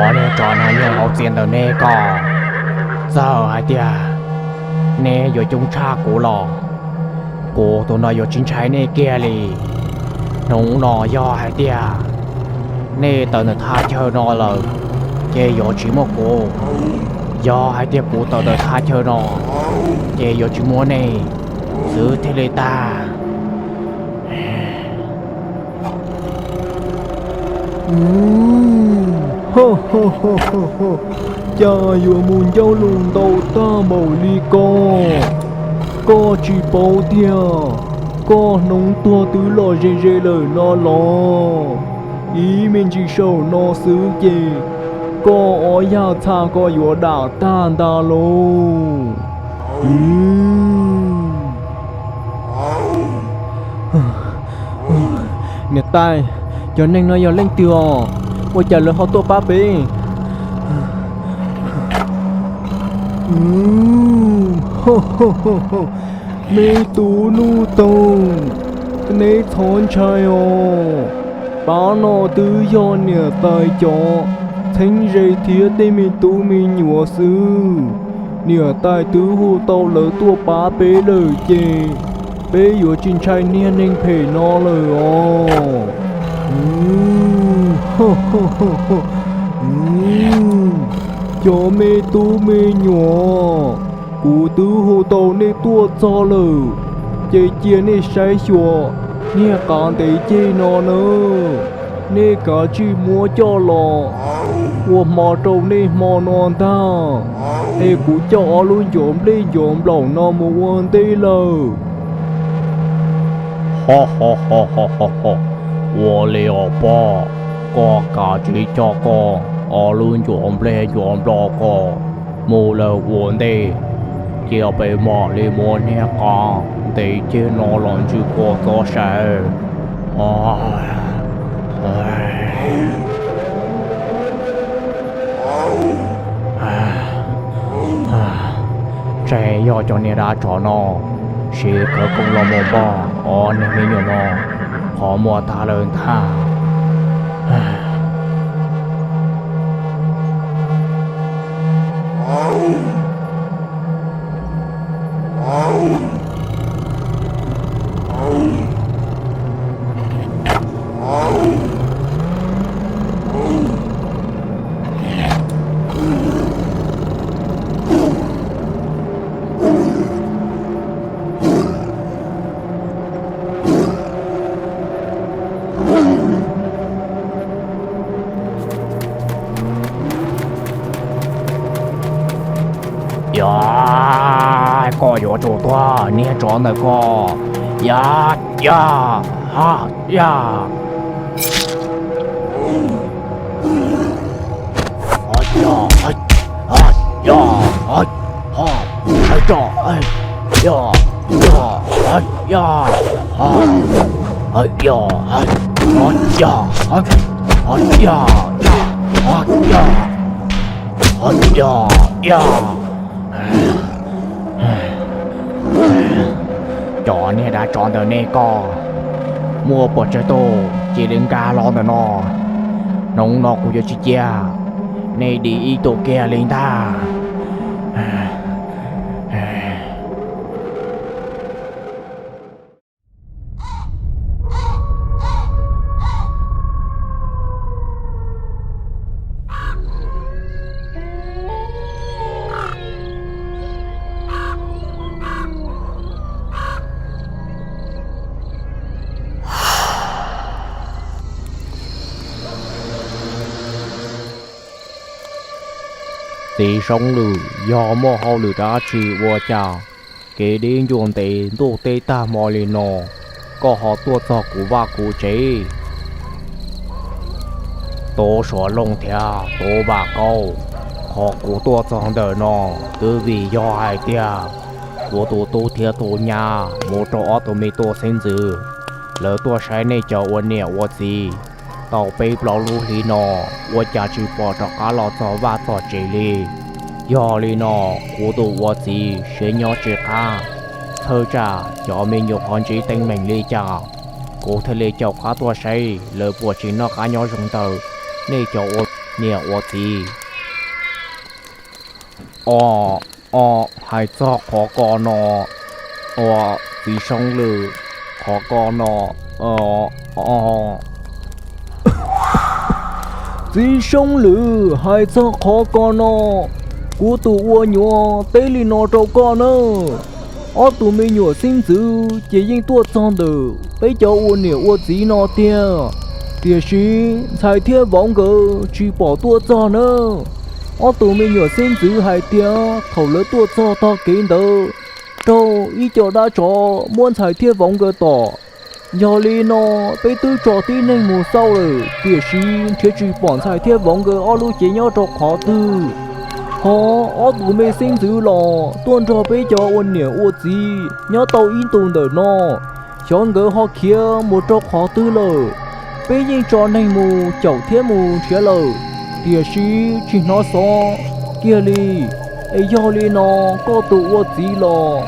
Cov niag tsov no nyob hauv txiv ntawm nej ko, txawm hais tias nej yuav coob tshaj kuv los kuv tus no yuav tsis ntshai nej kiag li. Hnub no yog hais tias nej tawm ntawm thaj chaw no lawm, ces yuav tsis muaj kuv. Yog hais tias kuv tawm ntawm thaj chaw no, ces yuav tsis muaj nej xwb thiaj li tag. Cas yuav mus ncauj lus ntau tag npaum li ko? Koj tsis paub tiag, koj hnub tuag twb los ze ze lawm no los? Ib me ntsis saum no xwb ces koj ob yag txha ko yuav dam tag ntag lauj. Niam tais, cov neeg no yog leej twg os? Ua cas lawv ho tuaj pab peb? Me tub Nuj Toog, neb txhob ntshai os. Pab no twb yog niam tais cov txheeb ze thiab tej me tub me nyuam xwb. Niam tais twb hu tau lawv tuaj pab peb lawm ces peb yuav tsis ntshai niag neeg phem no lawm os. Cov me tub me nyuam, kuv twb hu tau nej tuaj txog lawm, ces cia nej saib xyuas niag qav ntev ceg no nawb. Nej kav tsij muab coj los ua hmo rau nej hmo no ntag, es kuv coj ob lub ncuav nplej ncuav nplaum no mus ua ntej lawm. Ho ho ho ho ho ho, ua li os pog, koj kav tsij coj koj ob lub ncuav nplej ncuav nplaum ko mus lawm ua ntej, cia peb mam li muab niag qav ntev ceg no los ntswj koj txoj saib. Ntshe yog cov niag dab tsov no siv khawv koob los mus npog ob niag me nyuam no qhov muag tag lawm ntag. Yog, koj yuav tsum tuag niag tsov ntawm koj. Yog, yog, yog. Cov niag dab tsov ntawm nej ko, muaj puas tsawg tus cia li nkag los ntawm no. Hnub no kuv yuav tsis cia nej dim ib tug kiag li ntag. Txiv Soob Lwm, yog muaj hauj lwm dab tsi ua cas kev deb ncua ntev ntuj teb tag hmo li no, koj ho tuaj txog kuv vaj kuv tsev? Tub Suav Looj thiab Tub Vam Kaub, qhov kuv tuaj txog ntawm no twb vim yog hais tias kuv tus tub thiab tus nyab mus rau ob tug me tub xeeb ntxwv, lawv tuaj saib nej cov ua niam ua txiv tau peb plaub lub hli no, ua cas tsis pom rov qab los txog vaj txog tsev li. Yog li no, kuv tus ua txiv siab nyob tsis qab, txhawj tsam cov me nyuam ho ntsib teeb meem li cas, kuv thiaj li caum qab tuaj saib lawv puas tsis noj qab nyob zoo ntawm nej cov ua niam ua txiv. O, o, hais txog qhov ko no, ua, txiv Soob Lwm, qhov ko no, o, o. Txiv Soob Lwm, hais txog qhov ko no, kuv tus ua nyuam teb li no rau koj nawb. Ob tug me nyuam xeeb ntxwv ces yeej tuaj txog ntawm peb cov ua niam ua txiv no tiag, tiam sis ntxhais thiab vauv nkawd tsis pom tuaj txog nawb. Ob tug me nyuam xeeb ntxwv hais tias thaum lawv tuaj txog tog kev ntawd, raug ib co dab tsov muab ntxhais thiab vauv nkawd tom. Yog li no, peb twb tso tib neeg mus xauj lawm, tiam sis nrhiav tsis pom ntxhais thiab vauv nkawd ob lub cev nyob rau qhov twg. Ho ob tug me xeeb ntxwv los tuaj nrog peb cov ua niam ua txiv nyob tau ib ntus ntawm no, xyov nkawd ho khiav mus rau qhov twg lawm. Peb yeej tso neeg mus caum thiab mus nrhiav lawm, tiam sis tsis hnov xov kiag li. Es yog li no, koj tus ua txiv los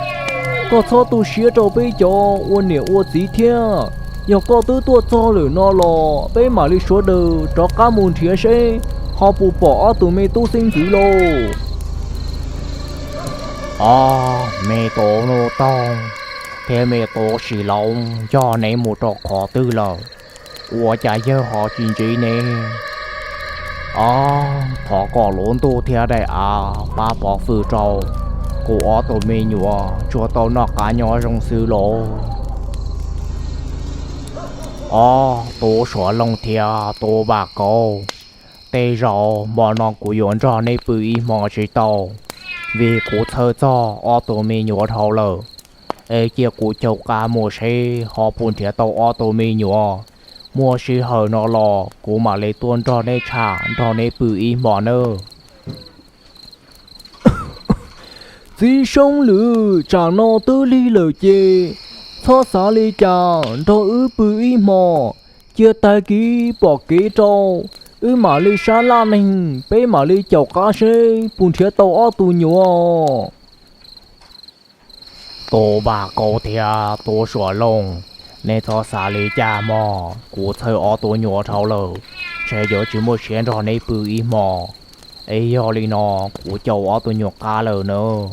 koj txhob tu siab rau peb cov ua niam ua txiv thiab. Yog koj twb tuaj txog lawm no los peb mam li sawv daws rov qab mus nrhiav seb ho puas pom ob tug me tub xeeb ntxwv lauj. Ob, me tub Nuj Toog thiab me tub Sim Loob, yog neb mus rau qhov twg lawm? Ua cas yawg ho tsis ntsib neb? Ob, thov kom lub ntuj thiab daim av pab pov hwm rau kuv ob tug me nyuam tsuas tau noj qab nyob zoo xwb lauj. Ob, tub Suav Loog thiab tub Vam Kauv, tej zaum hmo no kuv yuav nrog neb pw ib hmo tsis tau, vim kuv txhawj txog ob tug me nyuam dhau lawm. Es cia kuv caum qab mus seb ho puas nrhiav tau ob tug me nyuam. Muaj sij hawm no los kuv mam li tuaj nrog neb tsham nrog neb pw ib hmo nawb. Txiv Soob Lwm, tsam no twb lig lawm ces txhob xav li cas, nrog wb pw ib hmo, cia tag kis pom kev rau, wb mam li sab laj neeg peb mam li caum qab seb puas nrhiav tau ob tug nyuam. Tub Vam Kauv thiab tub Suav Loog, neb txhob xav li cas mog, kuv txhawj ob tug nyuam dhau lawm, ntshe yuav tsis muaj siab nrog neb pw ib hmo. Es yog li no, kuv caum ob tug nyuam qab lawm nawb.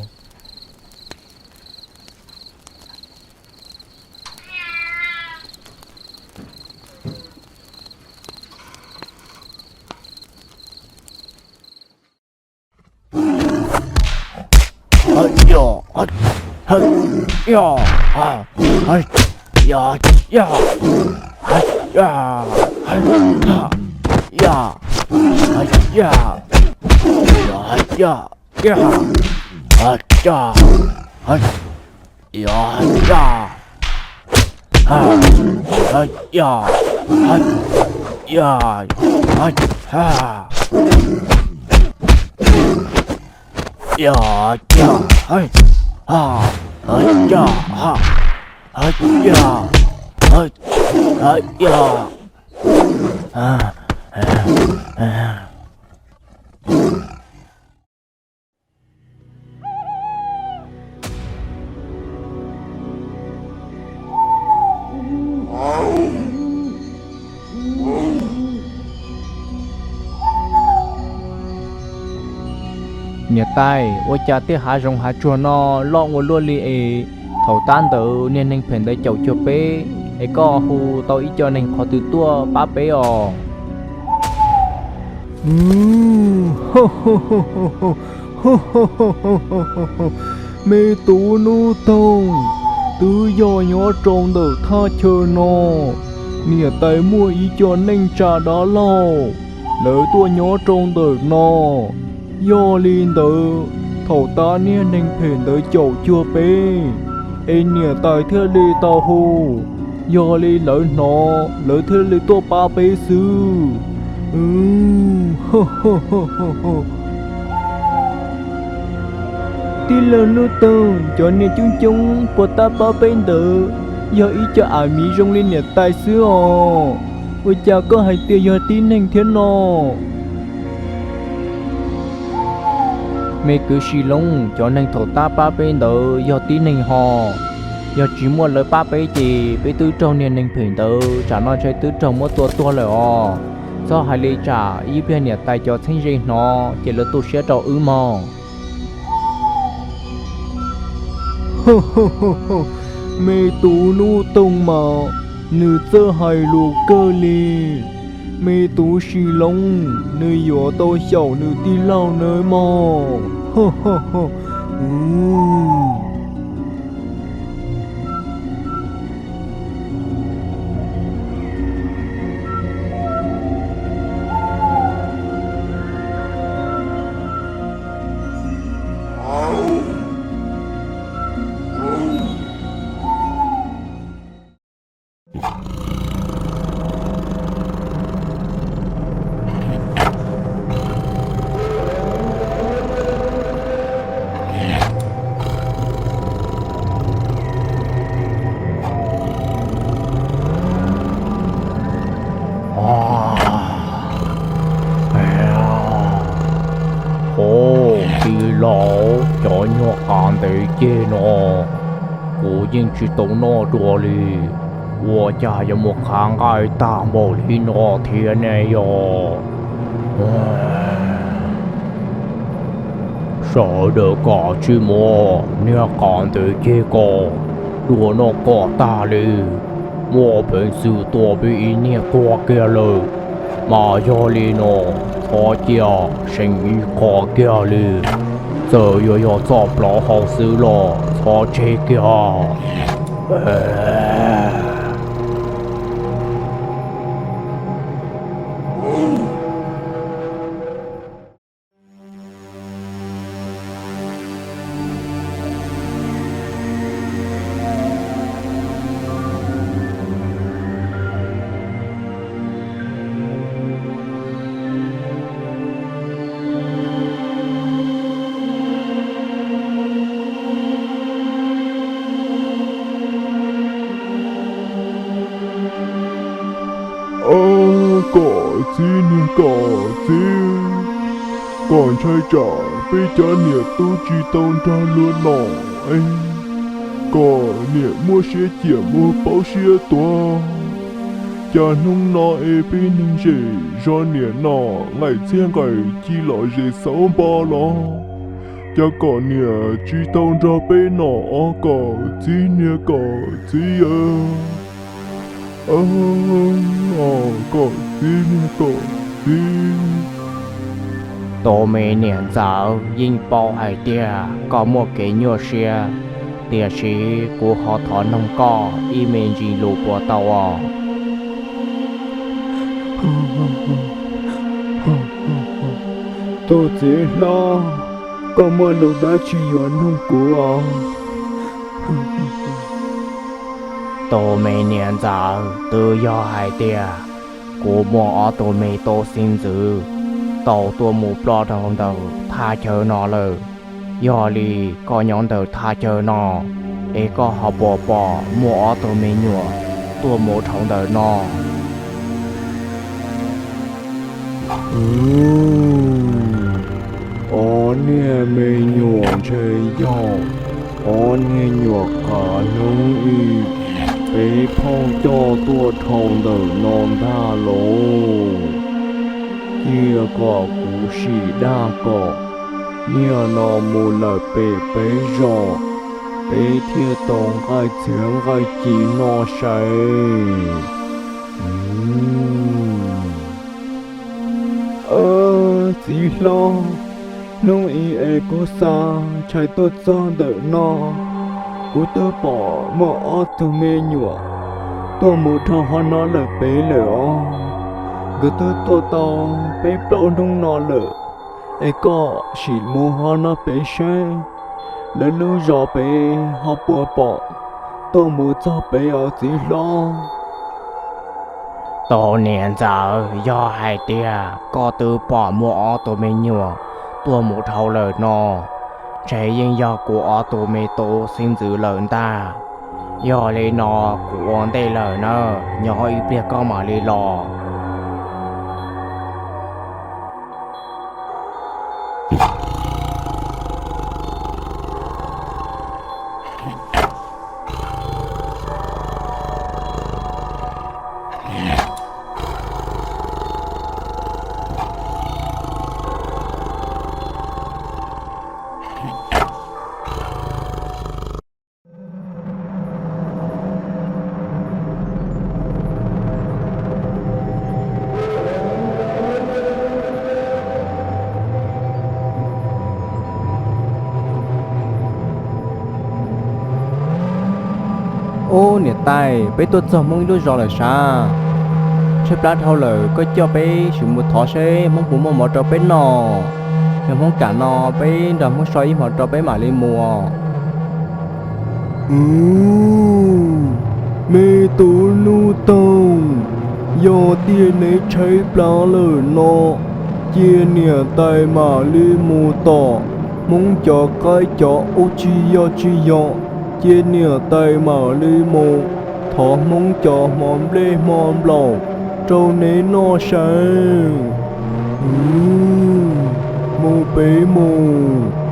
Niam tais, ua cas tej hav zoov hav tsuag no loj ua luaj li es thaum tab ntawd niag neeg phem ntawd caum cuag peb, es koj hu tau ib co neeg qhov twg tuaj pab peb os? Me tub Nub Toog, twb yog nyob rau ntawm thaj chaw no, niam tais muaj ib co neej tsa dab laug, lawv tuaj nyob rau ntawm no. Yog li ntawd, thaum tab niag neeg phem ntawd caum cuag peb, es niam tais thiaj li tau hu. Yog li lawv hnov, lawv thiaj li tuaj pab peb xwb. Tij laug Nub Toog, cov niag coob coob puas tab pab peb ntawd yog ib co am miv zoo li niam tais xwb os. Ua cas koj hais tias yog tib neeg thiab no? Me kwv Sis Loob, cov neeg thaum tab pab peb ntawd yog tib neeg ho. Yog tsis muaj lawv pab peb ces peb twb raug niag neeg phem ntawd tsam no ntshe twb raug muab tua tuag lawm os. Txhob hais li, tsam ib pliag niam tais cov txheeb ze hnov ces lawv tu siab rau wb mog. Me tub Nub Toog mas nws txawj hais lus kawg li. Me tub Sim Loob nws yuav tau xyaum nws tij laug nawb mog. Ov, tij laug, cov nyuag qav ntev ceg no kuv yeej tsis tau noj dua li. Ua cas yuav mus qhav nqaij tag npaum li no thiab ne yog? Sawv daws kom tsis muab niag qav ntev ceg ko dua noj kom tag li. Muaj peev xwm tua peb ib niag tuag kiag lawm, mas yog li no txhob cia seem ib qho kiag li. Txawm yuav yog txoj plaub hau xwb los txhob tseg kiag. Kom txib niag kom txib, kom ntshai tsam peb cov niam tub tsis tau nrog luag nom, kom niam muaj siab ciam muaj paub siab tuag. Cas hnub no es peb neeg zem zos niam nom nqaim txhiab nqaim ci lom zem xauv npo los, cas kom niam tsis tau nrog peb nom os kom txib niag kom txib aw. Kom txib niag kom txib. Tus me niam ntxawm, yeej paub hais tias koj muaj kev nyuaj siab, tiam sis kuv ho thov noog koj ib me ntsis lus puas tau os? Tus txiv hlob, koj muaj lus dab tsi yuav noog kuv os? Tus me niam ntxawm, twb yog hais tias kuv muaj ob tug me tub xeeb ntxwv tau tuaj mus ploj rau ntawm thaj chaw no lawm. Yog li koj nyob ntawm thaj chaw no, es koj ho puas pom muaj ob tug me nyuam tuaj mus dhau ntawm no? Ob niag me nyuam ntshe yog ob niag nyuam qav hnub i peb phauj coj tuaj dhau ntawm no ntag lauj. Cia kom kuv sim dag kom niag no mus lawm pem peb zos, peb thiaj tau nqaij txhiab nqaij ci noj sai. Txiv hlob, hnub i es kuv xa tshais tuaj txog ntawm no, kuv twb pom muaj ob tug me nyuam tuaj mus dhau hauv no lawm pem lawm os. Nkawd twb tuaj tau peb plaub hnub no lawm, es koj sim mus hauv no pem saib lawv lub zos pem ho puas pom tuaj mus txog pem os txiv hlob. Tus niam ntxawm, yog hais tias koj twb pom muaj ob tug me nyuam tuaj mus dhau lawm no, ntshe yeej yog kuv ob tug me tub xeeb ntxwv lawm ntag. Yog li no kuv ua ntej lawm na, nyob ib pliag koj mam li los. Tais, peb tuaj txog Hmoob ib lub zos lawm sav. Tshaib plab dhau lawm, koj coj peb sim mus thov seb Hmoob puas muaj mov rau peb noj. Yog Hmoob kam no peb nrog Hmoob so ib hmo rau peb mam li mus. Ub, me tub Nuj Toog, yog tias neb tshaib plab lawm no, cia niam tais mam li mus tom Hmoob cov qaib cov ub tsis yog tsis yog, cia niam tais mam li mus thov Hmoob cov hmo nplej hmo nplaum rau neb noj sav. Ub, mus peb mus.